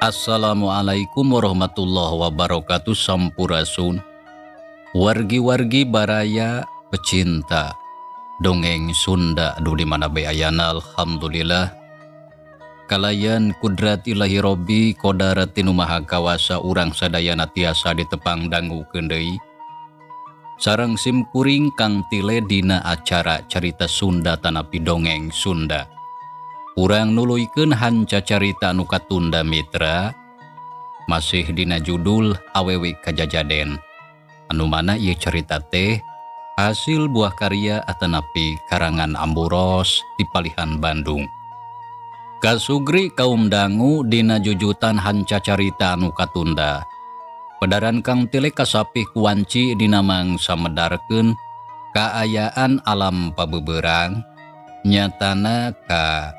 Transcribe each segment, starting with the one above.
Assalamualaikum warahmatullahi wabarakatuh. Sampurasun wargi-wargi baraya pecinta dongeng Sunda anu di mana bae ayana. Alhamdulillah, kalayan kudrat Ilahi Robbi kodarat tinu Maha Kawasa, urang sadayana tiasa ditepang dangukeun deui sareng sim kuring Kang Tile dina acara Carita Sunda tanapi dongeng Sunda. Urang nuluykeun hanca carita anu katunda, mitra, masih dina judul Awewe Kajajaden, anu mana ieu carita teh hasil buah karya atanapi karangan Amburos di Palihan Bandung. Kasugri kaum dangu dina jujutan hanca carita anu katunda. Pedaran Kang Tile kasapih kuanci dina mangsa medarkeun kaayaan alam pabeberang, nyatana ka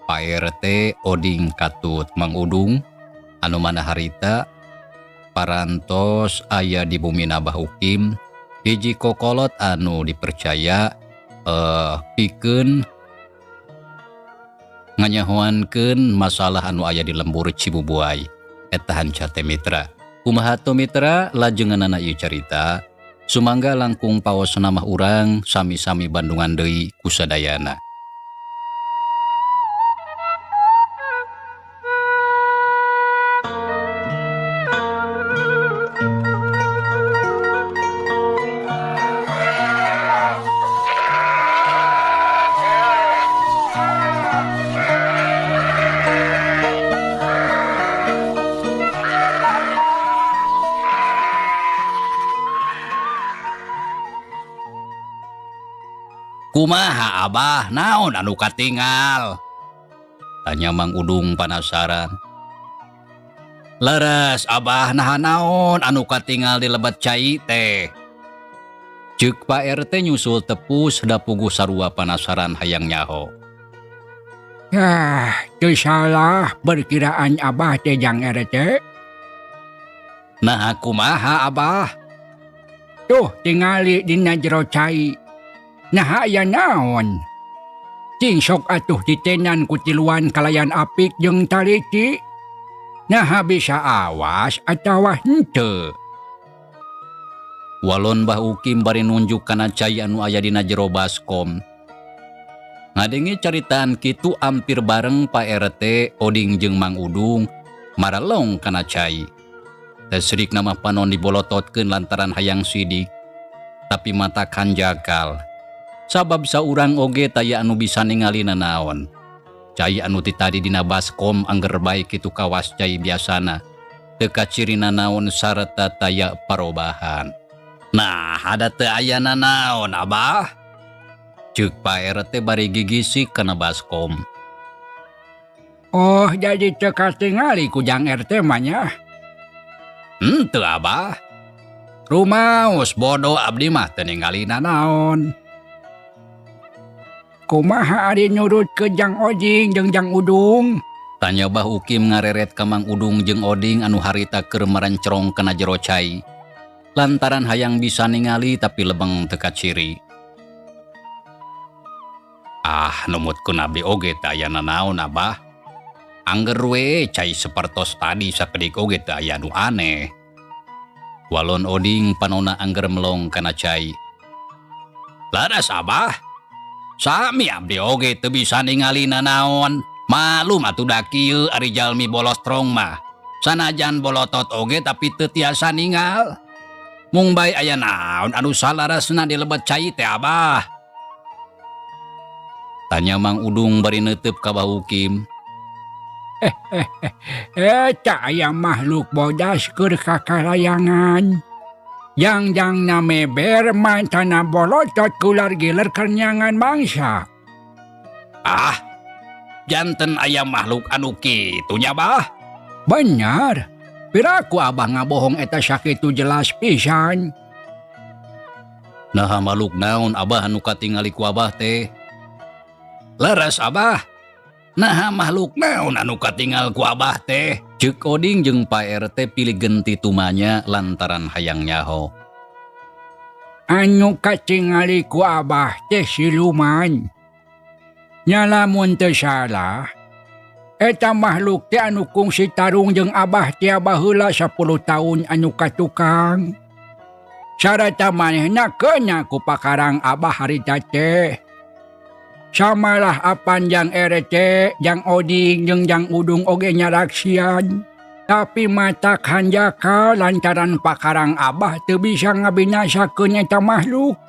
Pak RT Oding katut Mang Udung, anu mana harita parantos aya di bumi Abah Ukim hiji kokolot anu dipercaya pikeun nganyahoankeun masalah anu aya di lembur Cibubuay. Eta hanca teh, mitra. Kumaha to, mitra, lajenganana ieu carita? Sumangga langkung paos nama urang sami-sami bandungan deui kusadayana. "Kumaha, Abah, naon anu katingal?" tanya Mang Udung panasaran. "Leres, Abah, nah naon anu katingal di lebet cai teh?" Cek Pak RT nyusul tepus, da puguh sarua panasaran hayang nyaho. Yah, teu salah perkiraan Abah teh, Jang RT. "Nah, kumaha, Abah?" Tuh, tingali dina jero cai. Nah, aya naon? Cing sok atuh ditenan ku tiluan kalayan apik jeung taliti. Nah, bisa awas atawa henteu. Walon Bah Ukim bari nunjuk kana cai anu aya dina jero baskom. Ngadenge caritaan kitu, ampir bareng Pak RT, Oding jeung Mang Udung maralong kana cai. Teh sidik nama panon dibolototkeun lantaran hayang sidik. Tapi mata kanjakal. Sabab saurang oge taya anu bisa ningali nanaon. Cai anu ti tadi dina baskom angger bae kitu, kawas cai biasana. Teu kaciri nanaon sarta taya parobahan. "Nah, ada teu aya nanaon, Abah?" Ceuk Pak RT bari gigisik kana baskom. Oh, jadi teu katingali ku Jang RT mah nya. Henteu, Abah. Rumaos bodoh, abdi mah teu ningali nanaon. Kumaha ari nurut ke Jang Ojing jeung Jang Udung? Tanya Bah Ukim ngareret ka Mang Udung jeung Oding anu harita keur merencrong kana jero cai. Lantaran hayang bisa ningali tapi lebeng teu kaciri. "Ah, numutkeun abdi oge teu aya nanaon, Abah. Angger we cai sapertos tadi, sakedik oge teu aya nu aneh." Walon Oding panona angger melong kana cai. "Laras, Abah. Sami, abdi oge teu bisa ningali nanaon. Malum atuh da kieu ari jalmi bolostrong mah. Sanajan bolotot oge tapi teu tiasa ningal. Mung bae aya naon anu salarasna di lebet cai teh, Abah?" Tanya Mang Udung bari neuteup ka Bah Ukim. Eta aya makhluk bodas keur kakarayangan. Yang-jang meber mantana bolotot kular giler kenyangan mangsa. "Ah, janten aya makhluk anu kitu nya, Bah?" Benar. Piraku Abah ngabohong, eta sakitu jelas pisan. "Nah, makhluk naon, Abah, anu katingali ku Abah teh?" "Leres, Abah. Nah, makhluk naon anu katingal ku Abah teh?" Ceuk Oding jeung Pak RT pilih genti tumanya lantaran hayang nyaho. Anu katingali ku Abah teh siluman. Nya lamun teu salah, Eta makhluk teh anu kungsi tarung jeung Abah tia baheula 10 tahun anu katukang. Sarata manehna kena ku pakarang Abah harita teh. Samalah apan Jang RT, Jang Oding jeung Jang Udung oge nyaraksian. Tapi mata hanjaka lantaran pakarang Abah teu bisa ngabinasakeun eta makhluk.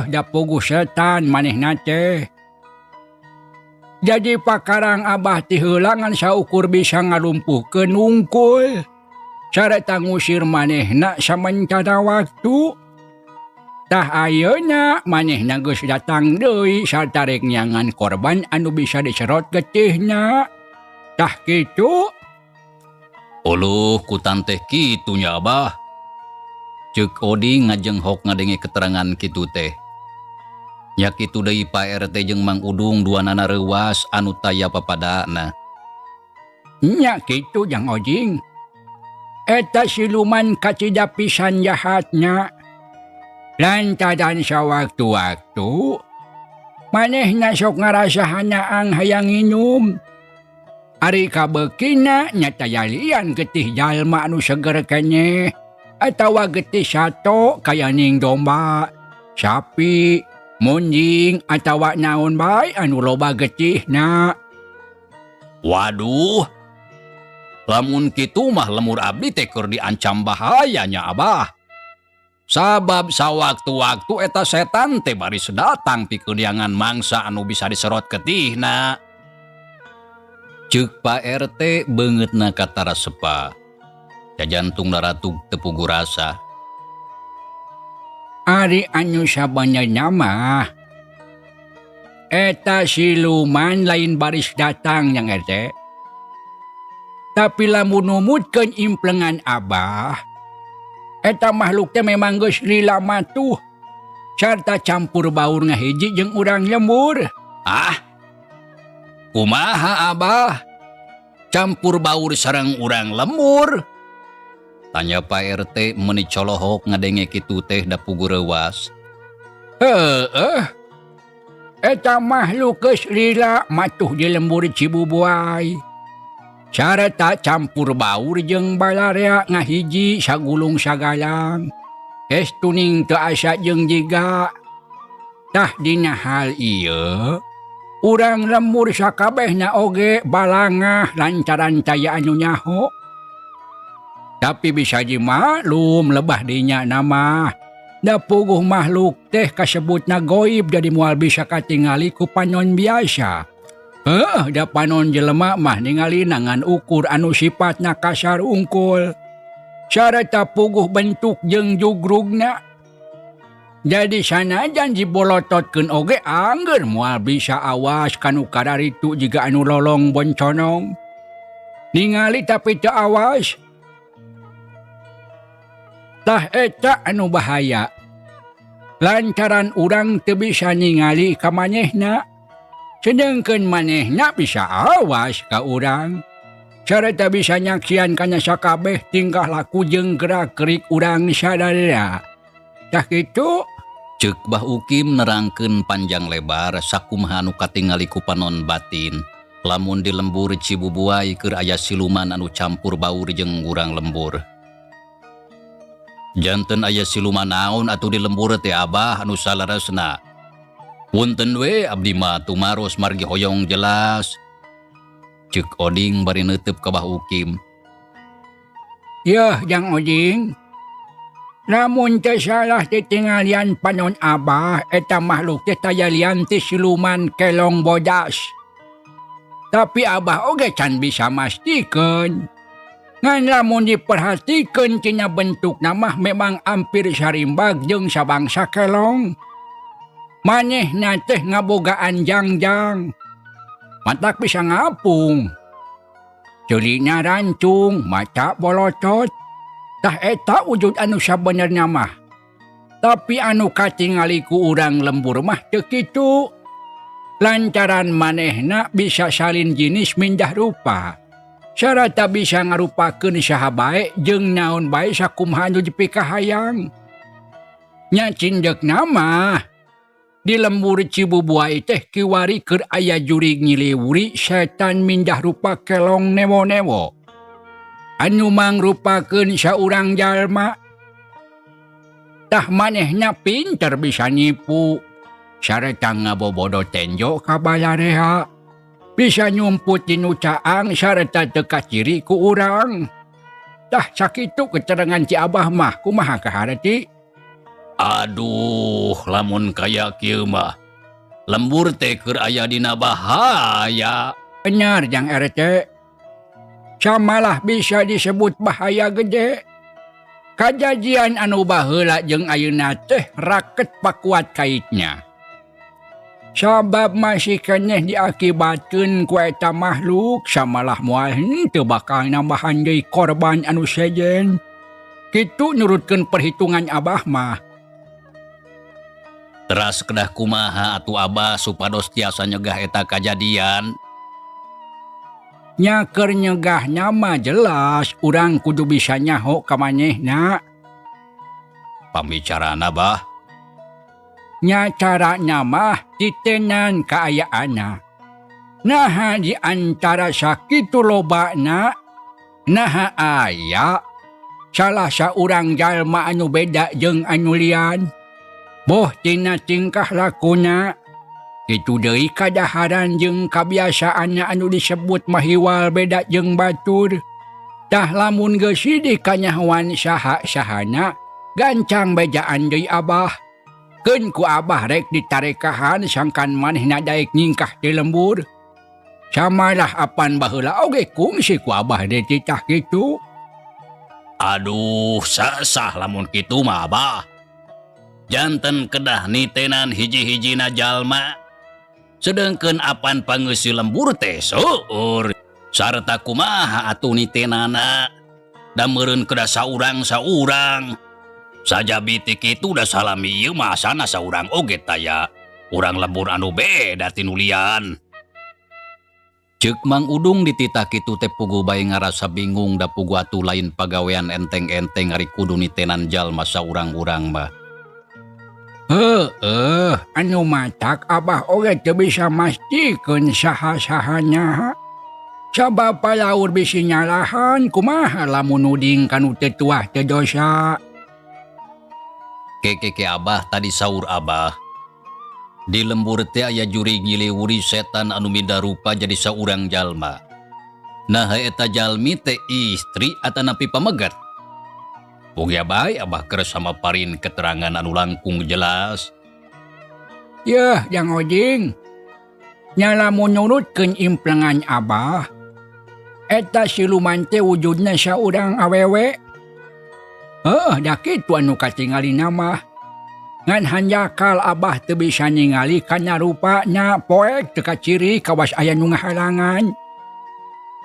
Da puguh setan manehna teh. Jadi pakarang Abah ti heula ngan saukur bisa ngalumpuhkeun wungkul. Sareta ngusir manehna samentara waktu. Tah ayeuna manehna geus datang deui sarta rek neangan korban anu bisa diserot getihna. Tah kitu. Uluh kutan teh kitu nya Abah. Ceuk Oding ngajenghok ngadenge keterangan kitu teh. Nya kitu deui Pak RT jeung Mang Udung duanana reuwas anu taya papadana. Nya kitu Jang Oding. Eta siluman kacida pisan jahatna. Lantaran sawaktu-waktu manehna sok ngarasa hanaang hayang nginum. Ari kabeukina nya taya lian getih jalma anu seger keneh atawa getih sato kayaning domba, sapi, munjing atawa naon bae anu loba getihna. Waduh. Lamun kitu mah lemur abdi teh keur diancam bahaya nya Abah. Sabab sawaktu-waktu eta setan teh baris datang pikeun neangan mangsa anu bisa diserot getihna. Ceuk Pak RT beungeutna katara sepa. Jajantung daratug teu puguh rasa. Ari anu sabenerna mah eta siluman lain baris datang Jang RT. Tapi lamun numutkeun implengan Abah, eta makhluk teh memang geus lila matuh sarta campur baur ngahiji jeung urang lembur. Ah, kumaha Abah? Campur baur sareng urang lembur? Tanya Pak RT meuni colohok ngadenge kitu teh da puguh reuwas. Heeh. Eta makhluk geus lila matuh di lembur Cibubuay. Sarta campur baur jeung balarea ngahiji sagulung sagalang. Estuning teu asa jeung jiga. Tah dina hal ieu urang lembur sakabehna oge balangah lantaran taya anu nyaho. Tapi bisa dimaklum lebah dinya nama. Da puguh makhluk teh kasebutna goib jadi moal bisa katingali ku panon biasa. Heuh, da panon jelema mah ningali ngan ukur anu sifatna kasar ungkul. Sarta puguh bentuk jeung jugrugna. Jadi sanajan dibolototkeun oge angger moal bisa awas kanu kararitu jiga anu lolong bonconong. Ningali tapi teu awas. Tah eta anu bahaya. Lantaran urang teu bisa ningali ka manehna. Sedengkeun manehna bisa awas ka urang. Sarta bisa nyaksian kana sakabeh tingkah laku jeung gerak-gerik urang sadaya. Tah kitu. Ceuk Bah Ukim nerangkeun panjang lebar sakumaha anu katingali ku panon batin. Lamun di lembur Cibubuay keur aya siluman anu campur baur jeung urang lembur. Janten aya siluman naon atuh di lembur teh Abah anu saleresna. Punten we abdi mah tumaros margi hoyong jelas. Ceuk Oding bari neuteub ka Bah Ukim. Yeuh Jang Oding. Lamun teu salah titinggalian panon Abah eta makhluk teh taya lian ti siluman kelong bodas. Tapi Abah oge can bisa mastikeun. Ngan lamun diperhatikeun tina bentukna mah memang hampir sarimbag jeung sabangsa kelong. Manehna teh ngabogaan jangjang. Matak bisa ngapung. Ceulina rancung, mata bolotot. Tah eta wujud anu sabenerna mah. Tapi anu katingali ku urang lembur mah teu kitu. Lantaran manehna bisa salin jinis mindah rupa. Sarata bisa ngarupakeun saha bae jeung naon bae sakumaha anu dipikahayang. Nya cindekna mah. Di lembur Cibubuay teh kiwari keur aya jurig nyiliwuri setan mindah rupa kelong newo-newo. Anu mangrupakeun saurang jalma. Tah manehna pinter bisa nipu. Sareta ngabobodo tenjo ka balareha. Bisa nyumput di nu caang sareta teu kaciri ku urang. Tah sakitu keterangan ti Abah mah kumaha kaharti? Aduh, lamun kaya kieu mah. Lembur teh keur aya dina bahaya. Bener Jang RT. Samalah bisa disebut bahaya gede. Kajajian anu baheula jeung ayeuna teh raket pakuat kaitnya. Sabab masih keneh diakibatkeun ku eta makhluk samalah moal henteu bakal nambahan deui korban anu sejen. Kitu nurutkeun perhitungan Abah mah. Teras kedah kumaha atuh Abah supados tiasa nyegah eta kajadian? Nya keur nyegahna mah jelas urang kudu bisa nyaho ka manehna. Pambicarana Bah? Nya carana mah titenan kaayaanna. Naha di antara sakitu lobana, naha aya salah saurang jalma anu beda jeung anu lian. Boh tina tingkah lakuna, kitu deui kadaharan jeung kabiasaanna anu disebut mahiwal beda jeung batur. Tah lamun geus sidik kanyahoan saha-sahana, gancang bejaan deui Abah. Keun ku Abah rek ditarekahan sangkan manehna daek nyingkah ti lembur. Samalah apan baheula oge kungsi ku Abah dititah kitu. Aduh, sasah lamun kitu mah Abah. Janten kedah nitenan hiji-hijina jalma. Sedengkeun apan pangeusi lembur teh seueur. Sarta kumaha atuh nitenana. Da meureun kedah saurang-saurang. Sajabi ti kitu da salami ieu mah asana saurang oge taya. Urang lembur anu beda ti nu lian. Ceuk Mang Udung dititah kitu teh puguh bae ngarasa bingung da puguh atuh lain pagawean enteng-enteng ari kudu nitenan jalma saurang-urang mah. Heueuh, anu matak Abah oge teu bisa mastikeun saha-sahana. Sabab palaur bisi nyalahan kumaha lamun nuding ka nu teu tuah teu dosa. Kekeke Abah tadi saur Abah. Di lembur teh aya jurig nyiliwuri setan anu mindah rupa jadi saurang jalma. Nah eta jalmi teh istri atanapi pamegat. Boga bae Abah keur sama parin keterangan anu langkung jelas. Yeuh, Jang Ojing. Nya lamun nurutkeun implengan Abah, eta siluman teh wujudna saurang awewe. Heuh, da kitu anu katingalina mah. Ngan hanjakal Abah teu bisa ningali kana rupana poek teu kaciri kawas aya nu ngahalangan.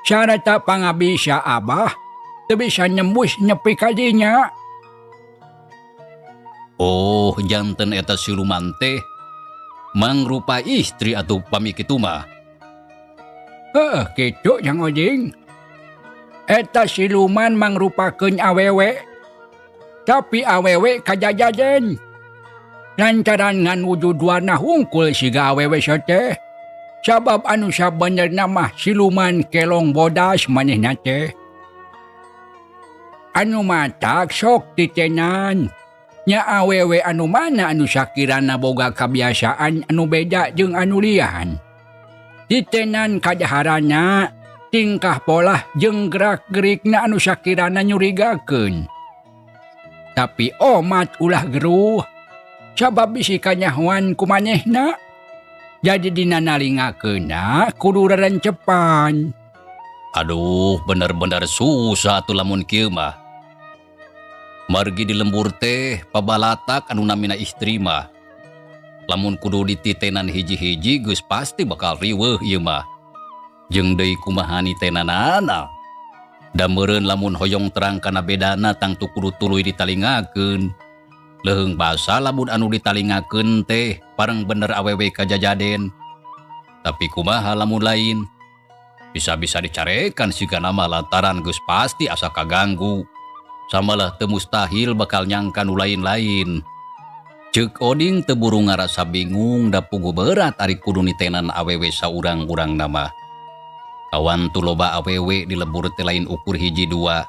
Sarata pangabisa Abah teu bisa nembus nepi ka dinya. Oh, janten eta siluman teh mangrupa istri atuh pami kitu mah. Heuh, kitu Jang Ojing. Eta siluman mangrupakeun awewe. Tapi awewe kajajaden. Lantaran ngan wujud warna hungkul siga awewe teh. Sabab anu sabenerna mah siluman kelong bodas manehna teh. Anu matak sok titenan. Nya awewe anu mana anu sakirana boga kabiasaan anu beda jeung anu lian. Titenan kadaharanna, tingkah polah jeung gerak-gerikna anu sakirana nyurigakeun. Tapi omat ulah geruh, sabab bisi kanyahoan ku manehna. Jadi dina nalingakeunna kudu rerencepan. Aduh, bener-bener susah atuh lamun kieu mah. Margi di lembur teh pabalatak anu namina istri mah. Lamun kudu dititenan hiji-hiji geus pasti bakal riweuh ieu mah. Jeung deui kumaha nitenanana. Da meureun lamun hoyong terang kana bedana tangtu kudu tuluy ditalingakeun. Leuheung basa lamun anu ditalingakeun teh pareng bener awewe kajajaden. Tapi kumaha lamun lain? Bisa-bisa dicarekan sigana mah lantaran geus pasti asa kaganggu. Samalah teu mustahil bakal nyangka nu lain-lain. Ceuk Oding teu buru ngarasa bingung da puguh berat ari kudu nitenan awewe saurang-urangna mah. Kawantu loba awewe di lembur teh lain ukur hiji dua.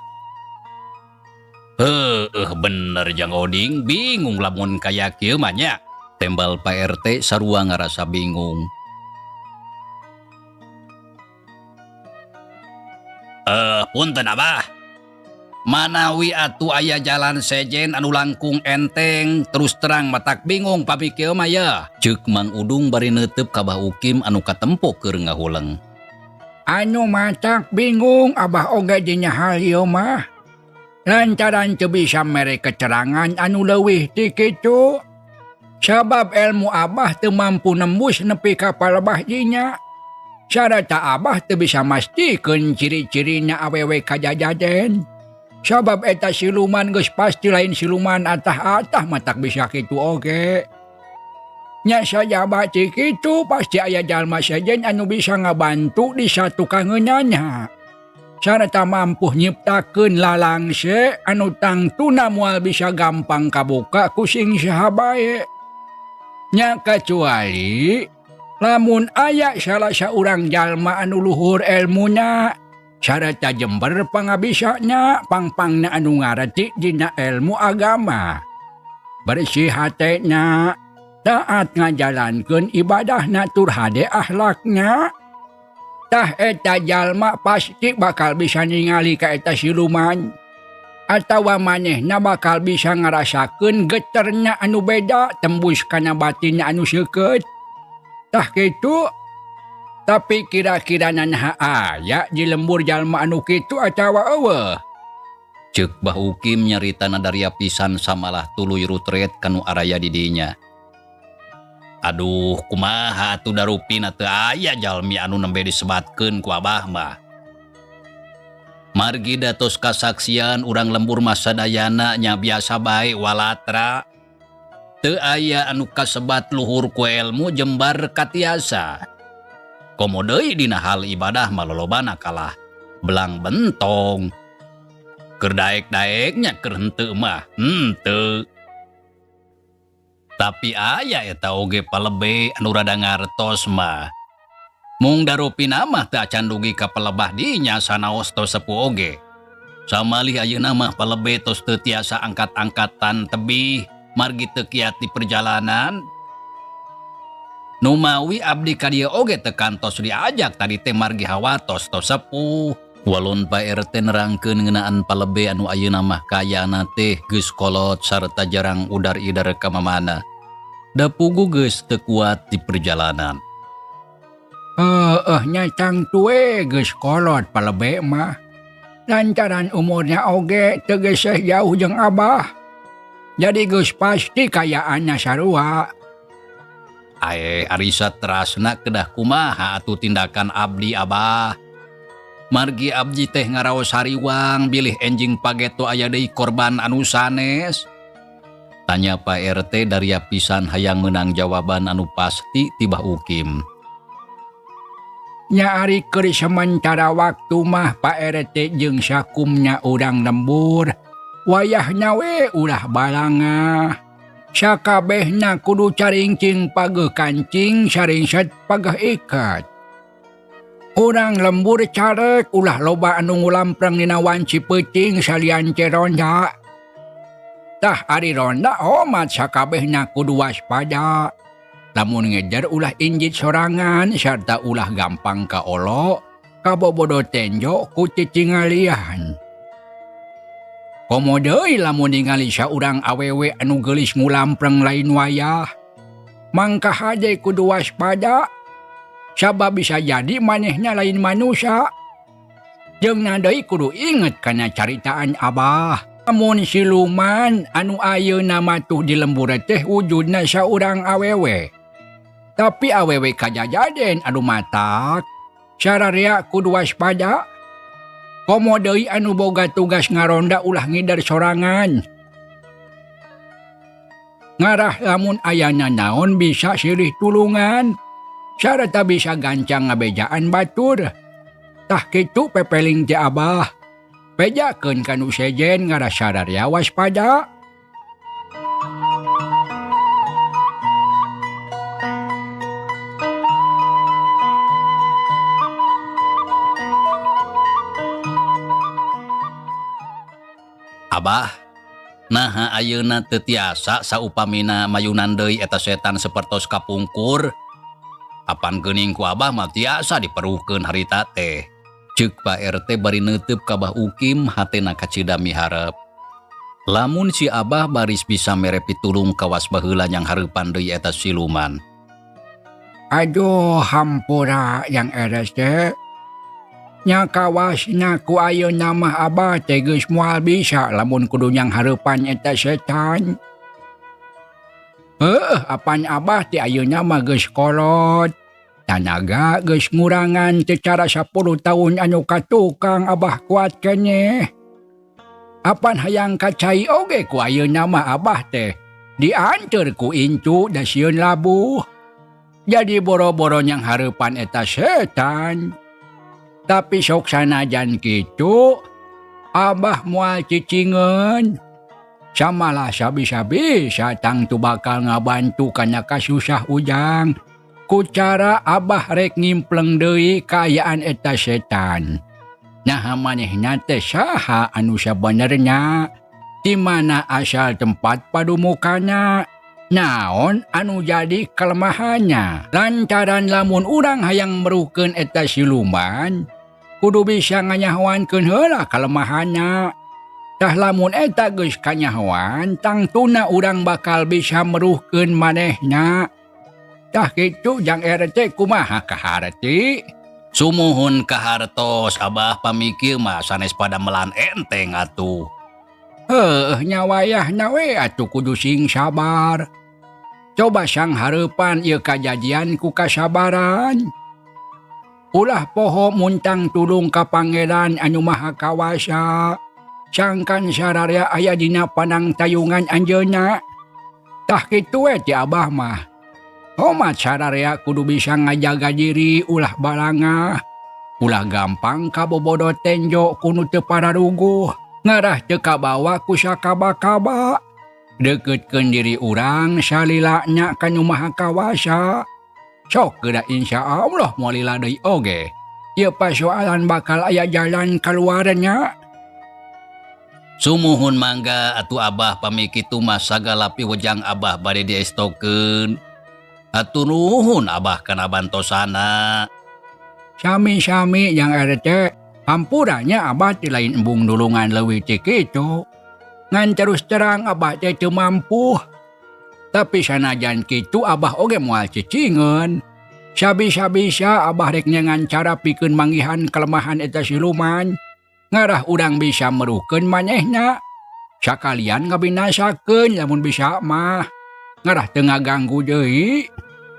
Heueuh bener Jang Oding bingung lamun kaya kieu mah nya. Tembal Pak RT sarua ngarasa bingung. Punten Abah. Manawi atuh aya jalan sejen anu langkung enteng terus terang matak bingung pami kieu mah yeuh. Ceuk Mang Udung bari neuteup ka Bah Ukim anu katempo keur ngahuleng. Anu matak bingung Abah oge dina hal ieu mah. Lantaran teu bisa mere keterangan anu leuwih ti kitu. Sabab ilmu Abah teu mampu nembus nepi ka palebah dinya. Sarata Abah teu bisa mastikeun ciri-cirina awewe kajajaden. Sabab eta siluman geus pasti lain siluman atah-atah matak bisa kitu oge. Nya sajaba ti kitu pasti aya jalma sejen anu bisa ngabantu di satukangeunana. Sarata mampu nyiptakeun lalangse anu tangtuna moal bisa gampang kabuka ku sing saha bae. Nya kacuali lamun aya salah saurang jalma anu luhur elmuna sarata jember pangabisana pangpangna anu ngareti dina ilmu agama. Bersih hatena, taat ngajalankeun ibadahna tur hade akhlakna. Tah eta jalma pasti bakal bisa ningali ka eta siluman. Atawa manehna bakal bisa ngarasakeun geterna anu beda tembus kana batinna anu seukeut. Tah kitu. Tapi kira-kira naha aya di lembur jalma anu kitu atawa eueuh. Ceuk Bah Ukim nyaritana daria pisan samalah tuluy rutret kanu araya di dinya. Aduh, kumaha atuh darupina teu aya jalmi anu nembe disebatkeun ku Abah mah. Margi datos kasaksian urang lembur mah sadayana nya biasa bae walatra. Teu aya anu kasebat luhur ku elmu jembar katiasa. Komo deui dina hal ibadah mah lolobana kalah belang bentong. Keur daek-daeknya keur henteu mah henteu. Tapi aya eta oge palebe anu rada ngartos mah. Mung darupina mah teu acan dugi ka palebah dinya sanaos tos sepuh oge. Samalih ayeuna mah palebe tos teu tiasa angkat-angkatan tebih margi teu kiat di perjalanan. Numawi abdi ka dieu oge teu kantos diajak tadi teh margi hawatos tos sepuh. Walon Pak RT nerangkeun ngeunaan palebe anu ayeuna mah kayana teh geus kolot sarta jarang udar-idar ka mamana. Da puguh geus teu kuat di perjalanan. Heueuh nya tangtu we geus kolot palebe mah. Lantaran umurna oge teu geseh jauh jeung Abah. Jadi geus pasti kayaanna sarua. Ae ari saterasna kedah kumaha atuh tindakan abdi Abah. Margi abdi teh ngaraos hariwang bilih enjing pageto aya deui korban anu sanes. Tanya Pak RT daria pisan hayang meunang jawaban anu pasti ti Bah Ukim. Nya ari keur sementara waktu mah Pak RT jeung sakumna urang lembur. Wayahna we ulah balangah. Sakabehna kudu caringcing pageuh kancing saringset pageuh ikat. Urang lembur carek ulah loba anu ngulampreng dina wanci peuting salian ce ronda. Tah ari ronda omat sakabehna kudu waspada. Lamun ngejar ulah injit sorangan sarta ulah gampang kaolo kabobodo tenjo ku titingalian. Komo deui lamun ningali saurang awewe anu geulis ngulampreng lain wayah. Mangka hade kudu waspada. Sabab bisa jadi manehna lain manusia. Jeung deui kudu inget kana caritaan Abah. Lamun siluman anu ayeuna matuh di lembur teh wujudna saurang awewe. Tapi awewe kajajaden anu matak sararea kudu waspada. Komo deui anu boga tugas ngaronda ulah ngider sorangan. Ngarah lamun ayana naon bisa silih tulungan. Sarta bisa gancang ngabejaan batur. Tah kitu pepeling ti Abah. Bejakeun ka nu sejen ngarah sararea waspada. Abah, naha ayeuna teu tiasa saupamina mayunan deui eta setan sapertos kapungkur? Apan geuning ku Abah mah tiasa diperuhkeun harita teh. Ceuk Pak RT bari neuteup ka Bah Ukim hatena kacida miharep. Lamun si Abah baris bisa mere pitulung kawas baheula nyanghareupan deui eta siluman. Aduh hampura yang RT. Nya kawasna ku ayeuna mah Abah teh geus moal bisa lamun kudu nyanghareupan eta setan. Heueuh apan Abah teh ayeuna mah geus kolot. Tanaga geus ngurangan secara 10 tahun anu katukang Abah kuat keneh. Apan hayang ka cai oge ku ayeuna mah Abah teh dianteur ku incu da sieun labuh. Jadi boro-boro nyanghareupan eta setan. Tapi sok sanajan kitu Abah moal cicingeun. Samalah sabisa-bisa tangtu bakal ngabantu kana kasusah ujang. Ku cara Abah rek ngimpleng deui kaayaan eta setan. Naha manehna teh saha anu sabenerna? Di mana asal tempat padumukana? Naon anu jadi kelemahannya? Lantaran lamun urang hayang meruhkeun eta siluman, kudu bisa nganyahoankeun heula kalemahanna. Tah lamun eta geus kanyahoan, tangtuna urang bakal bisa meruhkeun manehna. Tah kitu jang RT kumaha kaharti? Sumuhun kahartos Abah pamikir mah sanes padamelan enteng atuh. Heuh nya wayahna we atuh kudu sing sabar. Coba sanghareupan ieu kajadian ku kasabaran. Ulah poho muntang tulung ka Pangeran anu Maha Kawasa. Sangkan sararea aya dina panangtayungan anjeunna. Tah kitu we ti Abah mah. Omat sararea kudu bisa ngajaga diri ulah balangah. Ulah gampang kabobodo tenjo ku nu teu pararuguh. Ngarah teu kabawa ku sakaba-kaba. Deketkeun diri urang salilana ka nu Maha Kawasa. Sok geura insya Allah moal lila deui oge. Ieu pasoalan bakal aya jalan kaluarnya. Sumuhun mangga atuh Abah pami kitu mah sagala piwejang Abah bade diestokeun. Hatur nuhun Abah kana bantosana. Sami-sami jang RT, hampuranya Abah teh lain embung nulungan leuwih ti kitu. Ngan terus terang Abah teh teu mampu. Tapi sanajan kitu Abah oge moal cicingeun. Sabisa-bisa Abah rek nyangan cara pikeun manggihan kelemahan eta siluman. Ngarah urang bisa meruhkeun manehna. Sakalian ngabinasakeun lamun bisa mah. Ngarah teu ngaganggu deui.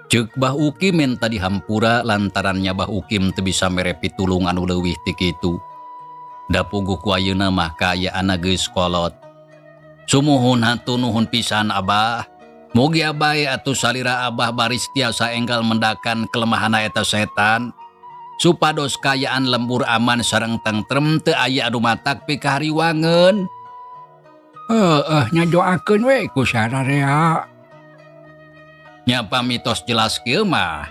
Ceuk Bah Ukim menta dihampura lantarannya Bah Ukim teu bisa mere pitulung anu leuwih ti kitu. Da puguh ku ayeuna mah kaayaanna geus kolot. Sumuhun hatur nuhun pisan Abah. Mugi abae atuh salira Abah baris tiasa enggal mendakan kelemahanna eta setan. Supados kaayaan lembur aman sareng tentrem teu aya anu matak pikahariwangeun. Heueuh nya doakeun we ku sararea. Nya pamitos jelas kieu mah.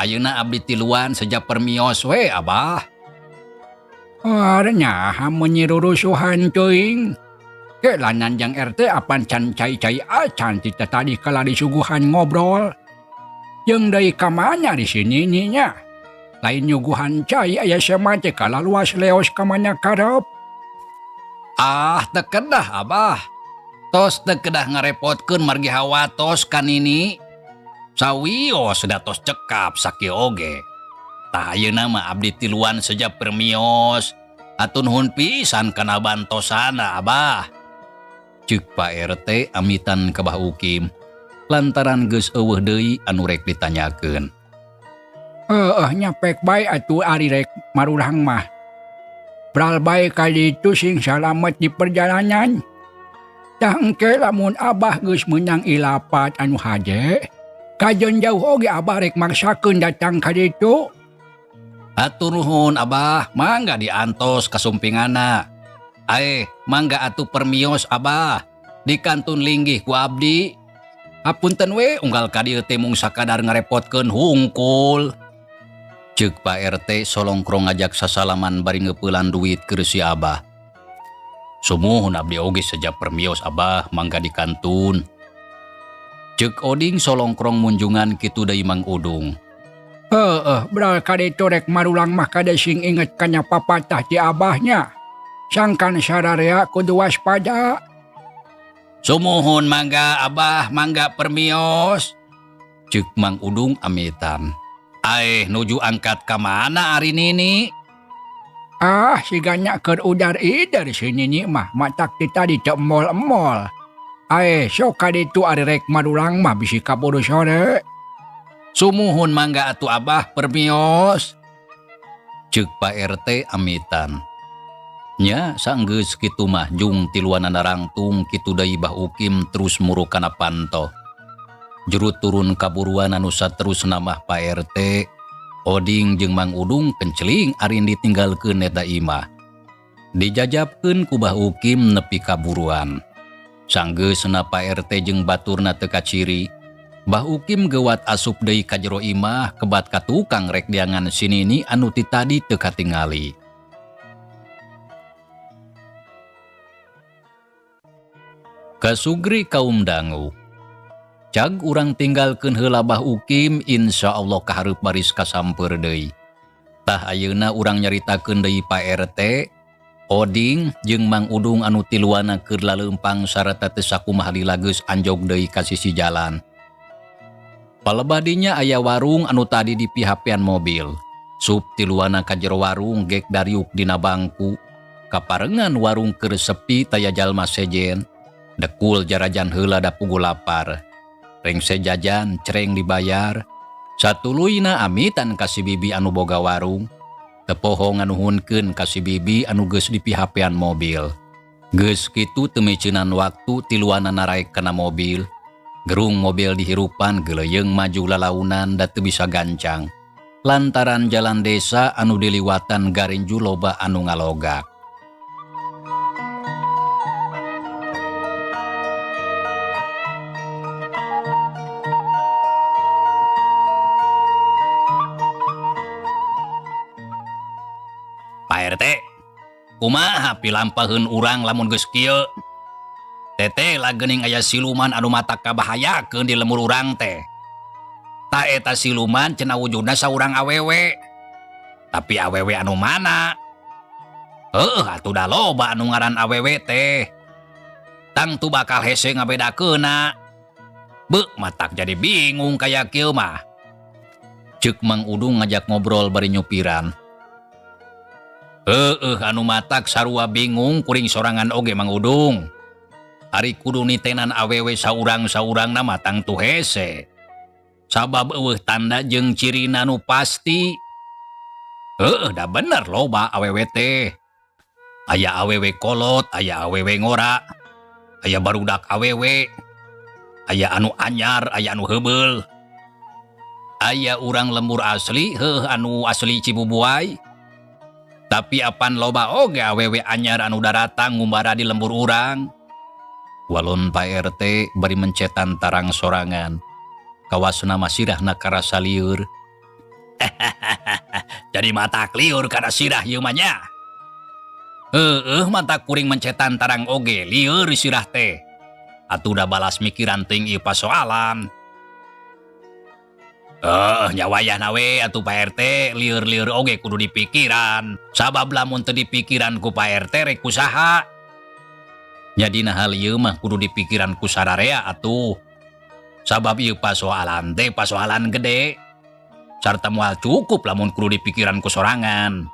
Ayeuna abdi tiluan seja permios we Abah. Nyaha menyirurusuhan teuing. Ke lanan jang RT apan can cai-cai acan ti tadi kala disuguhan ngobrol. Jeung deui ka mana di sini nya? Lain nyuguhan cai aya sama teh kala luas leos ka mana karep. Ah teu kedah Abah. Tos teu kedah ngarepotkeun margi hawatos ka nini. Sawios da tos cekap sakieu oge. Tah ayeuna mah abdi tiluan seja permios. Hatur nuhun pisan kana bantosana Abah. Ceuk Pak RT amitan ka Bah Ukim. Lantaran geus eueuh deui anu rek ditanyakeun. Heueuh nya pek bae atuh ari rek marulang mah. Bral bae kali itu sing salamet di perjalanan. Tah engke lamun Abah geus meunang ilapat anu haje, kajeun jauh oge Abah rek maksakeun datang ka ditu. Hatur nuhun Abah, mangga diantos kasumpinganna. Aeh, mangga atuh permios Abah. Dikantun linggih ku abdi. Hapunten we unggal ka dieu teh mung sakadar ngarepotkeun hungkul. Ceuk Pak RT solongkrong ngajak sasalaman bari ngeupelan duit keur si Abah. Sumuhun abdi oge seja permios Abah mangga dikantun. Cek Oding solongkrong munjungan kitu deui Mang Udung. Heeh, beral kaditu rek marulang mah kade sing inget kana papatah ti Abahnya. Sangkan sararea kudu waspada. Sumuhun mangga Abah mangga permios. Cek Mang Udung amitan. Aeh nuju angkat ka mana ari Nini? Ah, sigana keur udar ider si Nini mah matak ti tadi teu emol-emol. Aeh, sok kaditu ari rek marulang mah bisi kaburu sore. Sumuhun mangga atuh Abah permios. Cek Pak RT amitan. Nya sanggeus kitu mah jung tiluanana rangtung kitu deui Bah Ukim terus muruk kana panto. Juru turun kaburuan anu saterusna mah Pak RT, Oding jeung Mang Udung kenceling ari ditinggalkeun eta imah. Dijajabkeun ku Bah Ukim nepi kaburuan. Sanggeusna Pak RT jeung baturna teu kaciri, Bah Ukim geuwat asup deui ka jero imah kebat ka tukang rek diangan si Nini anu ti tadi teu katingali. Kasugri kaum dangu. Cag urang tinggalkeun heula Bah Ukim, insya Allah kahareup baris kasamper deui. Tah ayeuna urang nyaritakeun deui Pak RT, Oding jeung Mang Udung anu tiluana keur laleumpang sarta teu sakumaha lila geus anjog deui ka sisi jalan. Palebah dinya aya warung anu tadi dipihapean mobil. Sup tiluana ka jero warung gek dariuk dina bangku. Kaparengan warung keur sepi taya jalma sejen. Dekul jarajan heula da pugu lapar. Rengse jajan cereng dibayar. Satuluyna amitan ka si bibi anu boga warung. Tepoho nganuhunkeun ka si bibi anu geus dipihapean mobil. Geus kitu teu miceunan waktu tiluana naraek kana mobil. Gerung mobil dihirupan geuleuyeung maju lalaunan da teu bisa gancang. Lantaran jalan desa anu diliwatan garinju loba anu ngalogak. Pak RT, kumaha pilampaheun urang lamun geus kieu? Tete lah geuning aya siluman anu matak kabahayakeun di lemur urang teh. Ta eta siluman cenah wujudna saurang awewe. Tapi awewe anu mana? Heuh, atuh da loba anu ngaran awewe teh. Tangtu bakal hese ngabedakeunna. Beuh, matak jadi bingung kaya kieu mah. Ceuk Mang Udung ngajak ngobrol bari nyupiran. Heueuh, anu matak sarua bingung kuring sorangan oge Mang Udung. Ari kudu nitenan awewe saurang-saurangna mah tangtu hese. Sabab eueuh tanda jeung cirina nu pasti. Heueuh, da bener loba awewe teh. Aya awewe kolot, aya awewe ngora, aya barudak awewe, aya anu anyar, aya anu heubeul. Aya urang lembur asli, heuh anu asli Cibubuay. Tapi apan loba oge awewe anyar anu daratang ngumbara di lembur urang. Walon Pak RT bari mencetan tarang sorangan. Kawasna mah sirahna karasa lieur. Jadi matak lieur kana sirah ieu mah nya. Heueuh, matak kuring mencetan tarang oge lieur sirah teh. Atuh da balas mikiran teuing ieu pasoalan. Nya wayahna we atuh Pak RT, lieur-lieur oge kudu dipikiran. Sabab lamun teu dipikiran ku Pak RT rek ku saha? Nya dina hal ieu mah kudu dipikiran ku sararea atuh. Sabab ieu pasoalan teh pasoalan gede. Sarta moal cukup lamun kudu dipikiran ku sorangan.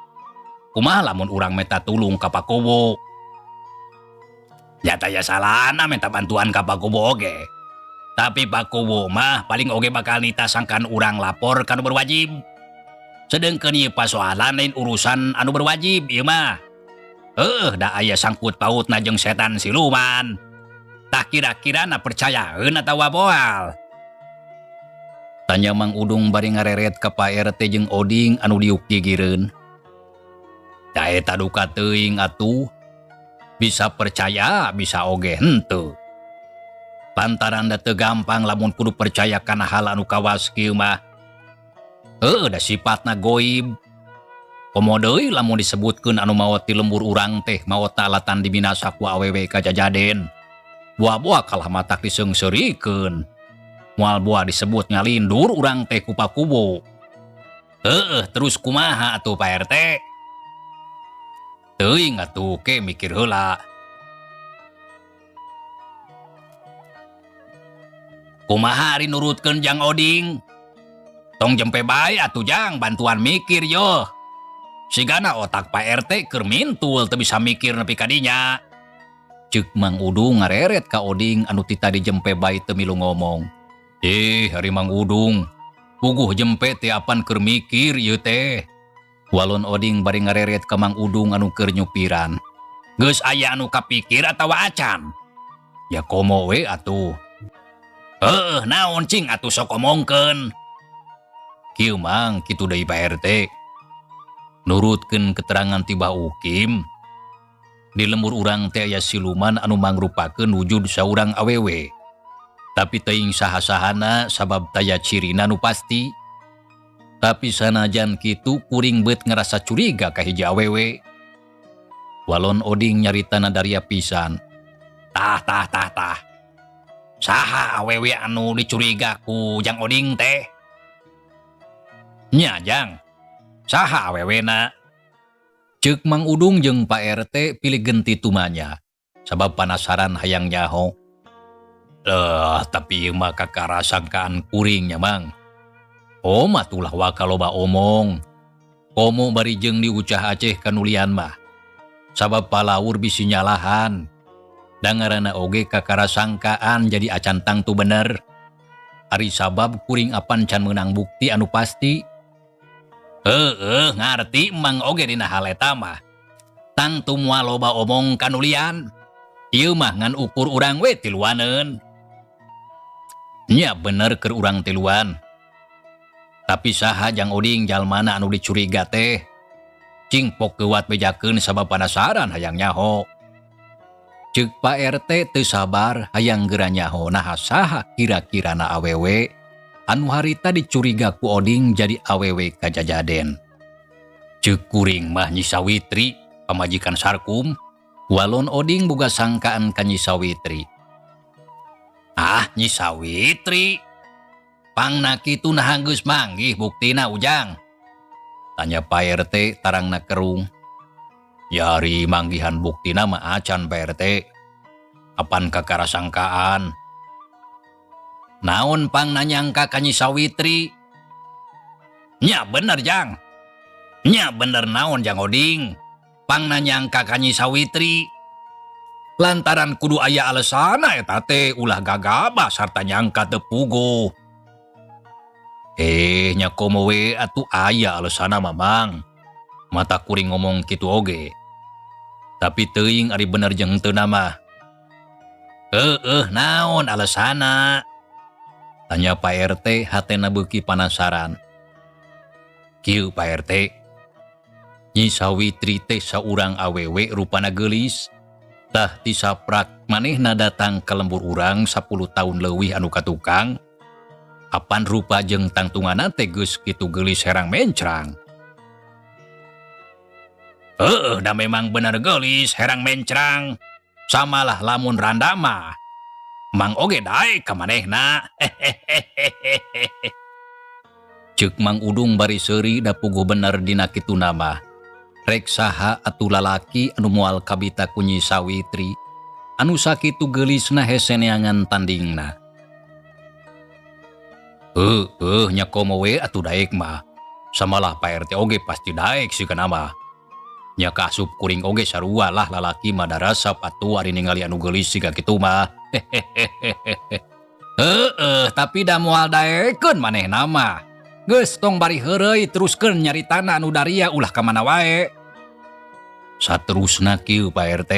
Kumaha lamun urang menta tulung ka Pak Kuwu? Nya taya salahna menta bantuan ka Pak Kuwu oge. Tapi Pak Kuwu mah paling oge bakal nita sangkan urang lapor ka nu berwajib. Sedengkeun ieu pasoalan lain urusan anu berwajib ieu mah. Heuh, da aya sangkut pautna jeung setan siluman. Tah kira-kira na percayaeun atawa moal? Tanya Mang Udung bari ngareret ka Pak RT jeung Oding anu diuk gigireun. Da eta duka teuing atuh. Bisa percaya, bisa oge henteu. Lantaran da teu gampang lamun kudu percaya kana hal anu kawas kieu mah. Heuh, da sifatna goib. Komo deui lamun disebutkeun anu maot ti lembur urang teh maot alatan dibinasa ku awewe kajajaden. Buah-buah kalah matak diseungseurikeun. Moal buah disebut ngalindur urang teh ku Pakubo. Heeh, terus kumaha atuh Pak RT? Teuing atuh ke mikir heula. Kumaha ari nurutkeun Jang Oding? Tong jempe bae atuh Jang bantuan mikir yo. Sigana otak Pak RT keur mintul teu bisa mikir nepi ka dinya. Ceuk Mang Udung ngareret ka Oding anu ti tadi jempe bae teu milu ngomong. Ih, ari Mang Udung, puguh jempe teh apan keur mikir ieu teh. Walon Oding bari ngareret ka Mang Udung anu keur nyupiran. Geus aya anu kapikir atawa acan? Ya komo we atuh. Heuh, naon cing atuh sok omongkeun. Kieu Mang, kitu deui Pak RT. Nurutkeun keterangan ti Bah Ukim, di lembur urang teh aya siluman anu mangrupakeun wujud saurang awewe. Tapi teuing saha-sahana sabab taya cirina nu pasti. Tapi sanajan kitu kuring beut ngarasa curiga ka hiji awewe. Walon Oding nyaritana daria pisan. Tah tah tah tah. Saha awewe anu dicuriga ku Jang Oding teh? Nya Jang. Saha awewena? Ceuk Mang Udung jeung Pak RT pilih genti tumanya. Sabab panasaran hayang nyaho. Tapi ieu mah kakara sangkaan kuring nya Mang. Oh mah tulah waka loba omong. Komo bari jeung diucah aceh kanulian mah. Sabab palaur bisi nyalahan. Da ngaranna oge kakara sangkaan jadi acan tangtu bener. Ari sabab kuring apan can meunang bukti anu pasti. Heeh, ngarti Mang oge dina hal eta mah. Tangtu moal loba omong kanulian. Ieu mah ngan ukur urang we tiluaneun. Nya bener keur urang tiluan. Tapi saha Jang Oding jalmana anu dicuriga teh? Cing pok geuwat bejakeun sabab panasaran hayang nyaho. Ceuk Pak RT teu sabar hayang geura nyaho naha saha kira-kirana awewe anu harita dicuriga ku Oding jadi awewe kajajaden. Ceuk kuring mah Nyi Sawitri, pamajikan Sarkum. Walon Oding boga sangkaan ka Nyi Sawitri. Ah, Nyi Sawitri. Pangna kitu naha geus manggih buktina Ujang. Tanya Pak RT tarangna kerung. Ya ari manggihan buktina mah acan Pak RT. Apan kakara sangkaan. Naon pangna nyangka ka Nyi Sawitri? Nya bener Jang. Nya bener naon Jang Oding? Pangna nyangka ka Nyi Sawitri. Lantaran kudu aya alesana eta teh ulah gagabah sarta nyangka teu puguh. Nya komo we atuh aya alesana mah Mang. Mata kuring ngomong kitu oge. Tapi teuing ari bener jeung henteu mah. Heueuh, naon alesana? Tanya Pak RT hatena beuki panasaran. Kieu Pak RT. Nyi Sawitri teh saurang awewe rupana geulis. Tah ti saprak manehna datang ka lembur urang 10 tahun leuwih anu katukang. Apan rupa jeung tangtunganna teh geus kitu geulis herang mencrang. Heueuh, da memang bener geulis herang mencrang. Samalah lamun randa mah. Mang oge daek ka manehna. Ceuk Mang Udung bari seuri da puguh bener dina kituna mah. Rek saha atuh lalaki anu moal kabita ku Nyi Sawitri. Anu sakitu geulisna hese neangan tandingna. Heueuh, nya komo we atuh daek mah. Samalah Pak RT oge pasti daek sigana mah. Nya kaasup kuring oge sarua lah lalaki mah darasap atuh ari ningali anu geulis siga kitu mah. Heueuh, tapi da moal daekeun manehna mah. Geus tong bari heureuy teruskeun nyaritana anu daria ulah ka mana wae. Saterusna kieu Pak RT.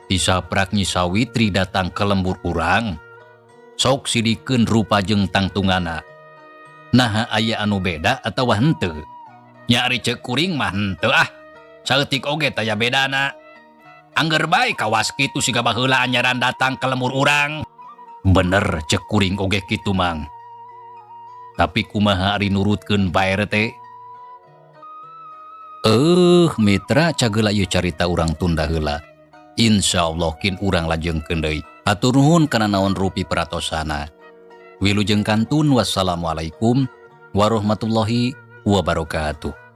Ti saprak Nyi Sawitri datang ke lembur urang. Sok sidikeun rupa jeung tangtungana. Naha aya anu beda atawa henteu? Nya ari ceuk kuring mah henteu ah. Saeutik oge taya bedana. Angger bae kawas kitu siga baheula anyaran datang ke lembur urang. Bener ceuk kuring oge kitu Mang. Tapi kumaha ari nurutkeun Pak RT? Mitra, cagela ieu carita urang tunda heula. Insya Allah kin urang lajengkeun deui. Hatur nuhun kana naon rupi peratosana. Wilujeng kantun, wassalamualaikum warahmatullahi wabarakatuh.